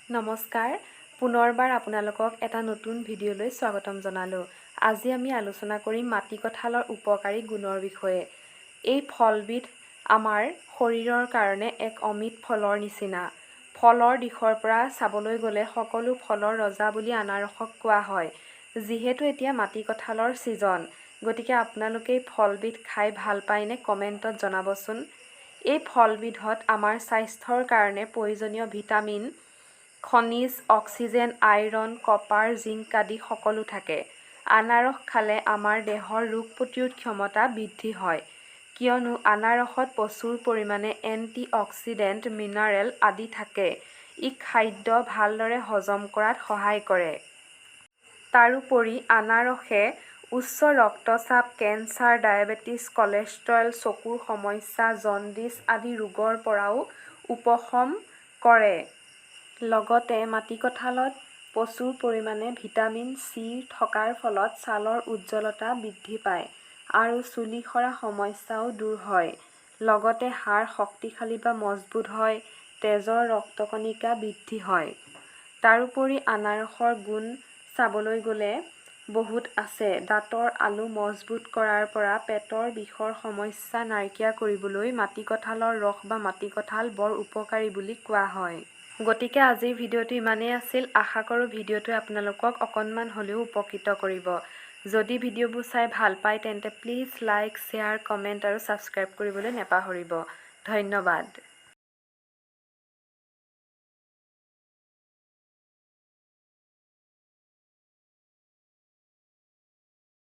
নমস্কাৰ, পুনৰবাৰ আপোনালোকক এটা নতুন ভিডিঅ'লৈ স্বাগতম জনালোঁ। আজি আমি আলোচনা কৰিম মাটিকঁঠালৰ উপকাৰী গুণৰ বিষয়ে। এই ফলবিধ আমাৰ শৰীৰৰ কাৰণে এক অমৃত ফলৰ নিচিনা। ফলৰ দিশৰ পৰা চাবলৈ গ'লে সকলো ফলৰ ৰজা বুলি আনাৰসক কোৱা হয়। যিহেতু এতিয়া মাটিকঁঠালৰ ছিজন, গতিকে আপোনালোকে এই ফলবিধ খাই ভাল পায়নে? কমেণ্টত জনাবচোন। এই ফলবিধত আমাৰ স্বাস্থ্যৰ কাৰণে প্ৰয়োজনীয় ভিটামিন, খনিজ, অক্সিজেন, আইৰণ, কপাৰ, জিংক আদি সকলো থাকে। আনাৰস খালে আমাৰ দেহৰ ৰোগ প্ৰতিৰোধ ক্ষমতা বৃদ্ধি হয়, কিয়নো আনাৰসত প্ৰচুৰ পৰিমাণে এণ্টি অক্সিডেণ্ট, মিনাৰেল আদি থাকে। ই খাদ্য ভালদৰে হজম কৰাত সহায় কৰে। তাৰোপৰি আনাৰসে উচ্চ ৰক্তচাপ, কেঞ্চাৰ, ডায়েবেটিছ, কলেষ্ট্ৰল, চকুৰ সমস্যা, জণ্ডিছ আদি ৰোগৰ পৰাও উপশম কৰে। লগতে মাটিকঁঠালত প্ৰচুৰ পৰিমাণে ভিটামিন চি থকাৰ ফলত ছালৰ উজ্জ্বলতা বৃদ্ধি পায় আৰু চুলি সৰা সমস্যাও দূৰ হয়। লগতে হাড় শক্তিশালী বা মজবুত হয়, তেজৰ ৰক্তকণিকা বৃদ্ধি হয়। তাৰোপৰি আনাৰসৰ গুণ চাবলৈ গ'লে বহুত আছে। দাঁতৰ আলু মজবুত কৰাৰ পৰা পেটৰ বিষৰ সমস্যা নাইকিয়া কৰিবলৈ মাটিকঁঠালৰ ৰস বা মাটিকঁঠাল বৰ উপকাৰী বুলি কোৱা হয়। গতিকে আজিৰ ভিডিঅ'টো ইমানেই আছিল। আশা কৰোঁ ভিডিঅ'টোৱে আপোনালোকক অকণমান হ'লেও উপকৃত কৰিব। যদি ভিডিঅ'বোৰ চাই ভাল পায়, তেন্তে প্লিজ লাইক, শ্বেয়াৰ, কমেণ্ট আৰু ছাবস্ক্ৰাইব কৰিবলৈ নাপাহৰিব। ধন্যবাদ।